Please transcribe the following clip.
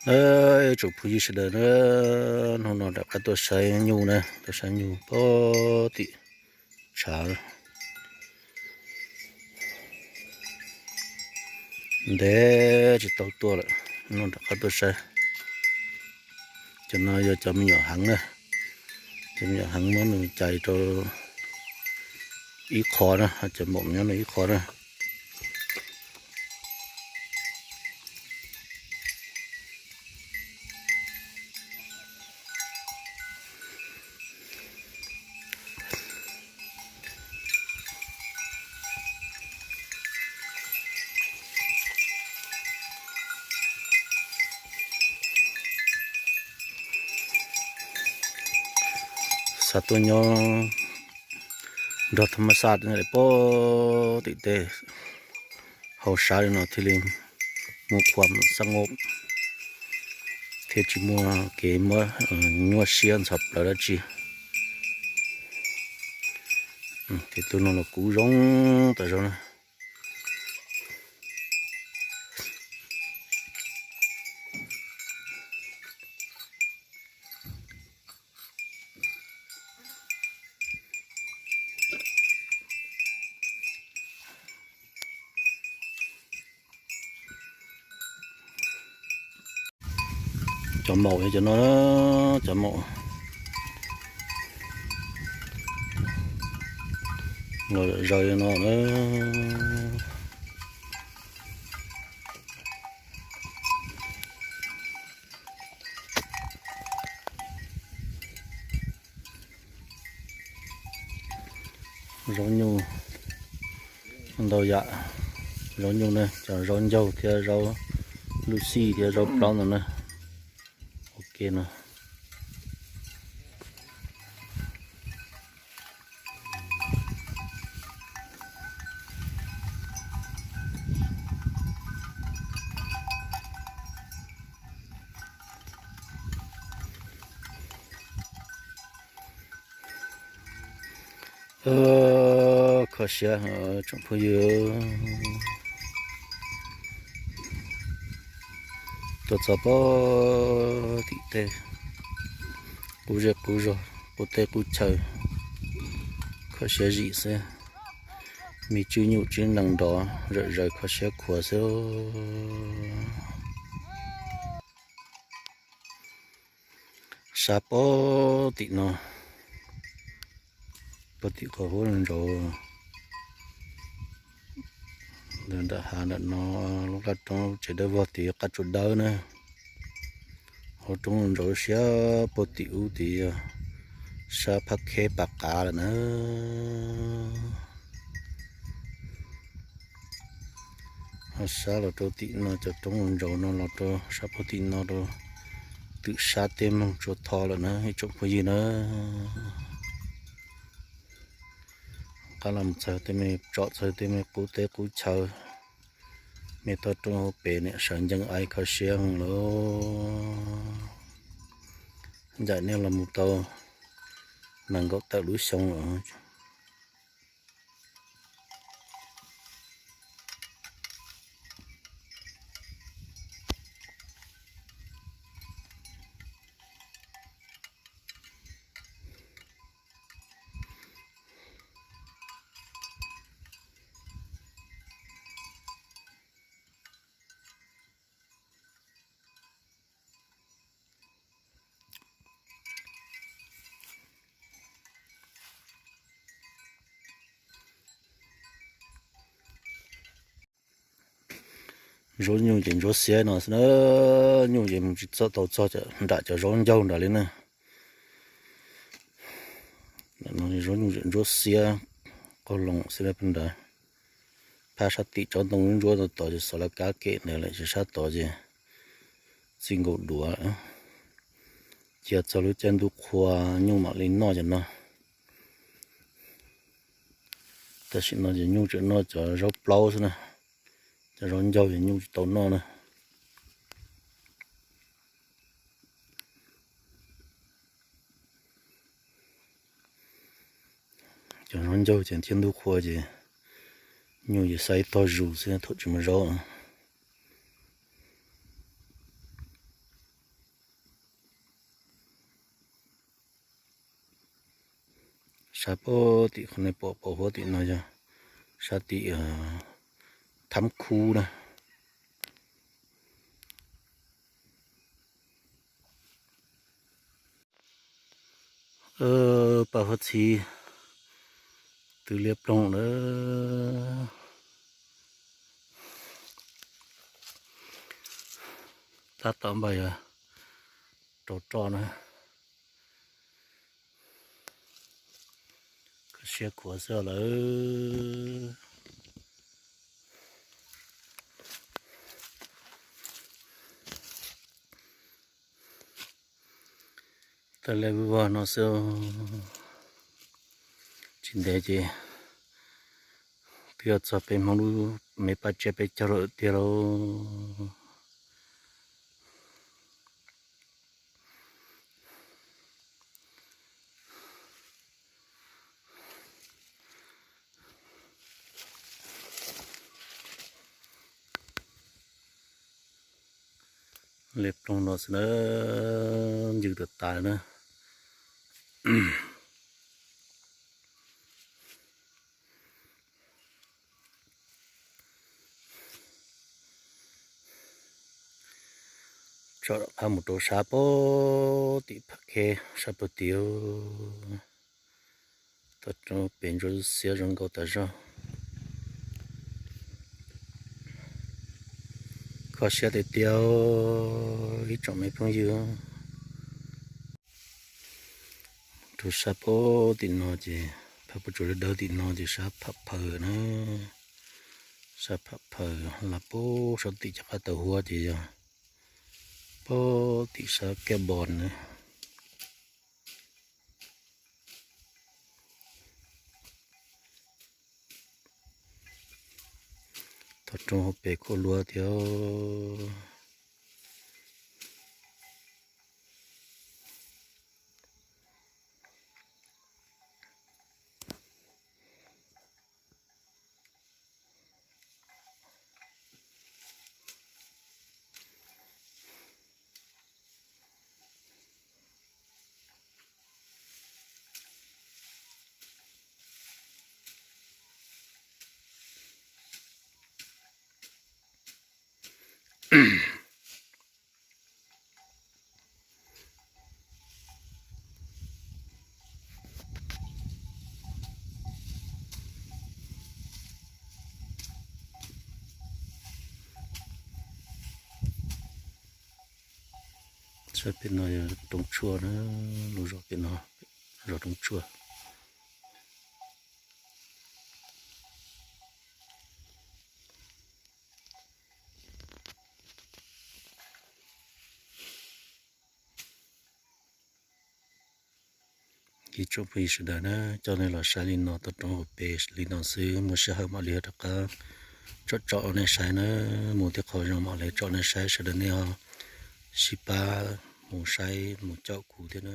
Na, tsoom phooj ywg sawv daws na, hnub no rov qab tuaj saib nyuj na, tuaj saib nyuj pem tim tshav. Ntev tsis tau tuaj lawm, hnub no rov qab tuaj saib. Cov no yog cov me nyuam heev na, cov me nyuam heev muab nws cais rau ib qho na, cov maum nyob nws ib qho na. Xav tuaj nyob nrog thaj mab xaj pem tim teb hauv sab li no thiaj li muaj khuam xab ngob thiab tsis muaj kev muab nyuaj siab ntxhov plawv dab tsi. Ces tus no los kuj zoo tas zog na. Cov maum cov no, cov maum los zaws no na. Zaub nyuj ntau yam, zaub nyuj na, cov zaub ncaug thiab zaub lub xij thiab zaub plaub ntawd na. Ok no. Kho siab tsoom phooj ywg, tuaj txog pem tim teb, qub zej qub zog, qub teb qub chaw, kho siab zim xwb. Me tswb nyuj tswb nees nrov zawm zaws kho siab khuav xwb. Sab pem tim no, pem tim qhov hub ntsauv, nram hav nram no, lub qab roob tsev dawb vog tid qab tsuas dawb na. Hauv roob ntsauv siab pem tim ub tid, sab Phab Kheb Pas Qav lawm na. Ho sab los rau tim no cov roob ntsauv no los rau sab pem tim no rau twm sab teb moog tsua tho lawm na ib tsoom phooj ywg na. Qab los txog tej me tsom txog tej me qub teb qub chaw, me toj roob hauv pes niam sawv ncees ai kho siab heev lauj. Ncaim nej los mus tau nees nkaum tawm lub xyoo lawm. Zaub nyuj ces ntsuab xiab no xwb na, nyuj ces mus tsis txog tau txog nram cov zaub ncaug nrad li na. Zaub nyuj ntsuab xiab qaug loo xwb na nrad. Phab sab tim tsob ntoo ntsuab tod ces xov laj kab kem ntawd lawm ces sab tod ces txij nkaus duav. Cia txog lub caij ntuj qhua nyuj mam li noj cov no. Tam sim no ces nyuj tseem noj cov zaub plaub xwb na, cov zaub ncaug ces nyuj tsis tau noj na. Cov zaub ncaug ces thiab ntuj qhua ces nyuj ces xa ib tog zus xwb thaum tsis muaj zaub. Sab pem tim qhov nej pom pom huab tim no yog sab tim Thab Khub na. Paj huab txhib twb liab ploog lawm. Tab tom npaj yuav rau roj na. Kho siab khuav xwb lawm. Tawm lawm vog no xwb. Tsis ntev ces twb yuav txog peb Hmoob lub me paj tsiab peb caug lawm tiag lauj. Liab ploog no xwb na, ncw tas tas na. Tsom qab mus rau sab pem tim Phaj Kheb sab pem tim. Toj roob pem ntsuab xiab zoo nkauj tas zog. Kho siab tiag tiag ib tsoom me phooj ywg. Rau sab pem tim no ces phaj puab tsuas dawb tim no ces sab Phaj Phaws na. Sab Phaj Phaws los pem sab tim cov qab taws huab ces yog pem tim sab Kab Npos na. Toj roob hauv pes khuav luab thiab. Saib pem no yog Roob Tshuaj na, lub zos pem no, zos Roob Tshuaj. Ib tsoom phooj ywg sawv daws na, coj nej los saib li no, toj roob hauv pes li no xwb, muaj sij hawm mam li rov qab tsom tsom nej saib na, mus tej qhov zoo mam li tsom nej saib, sawv daws nej ho sib pab mus saib mus caum kuv thiab na.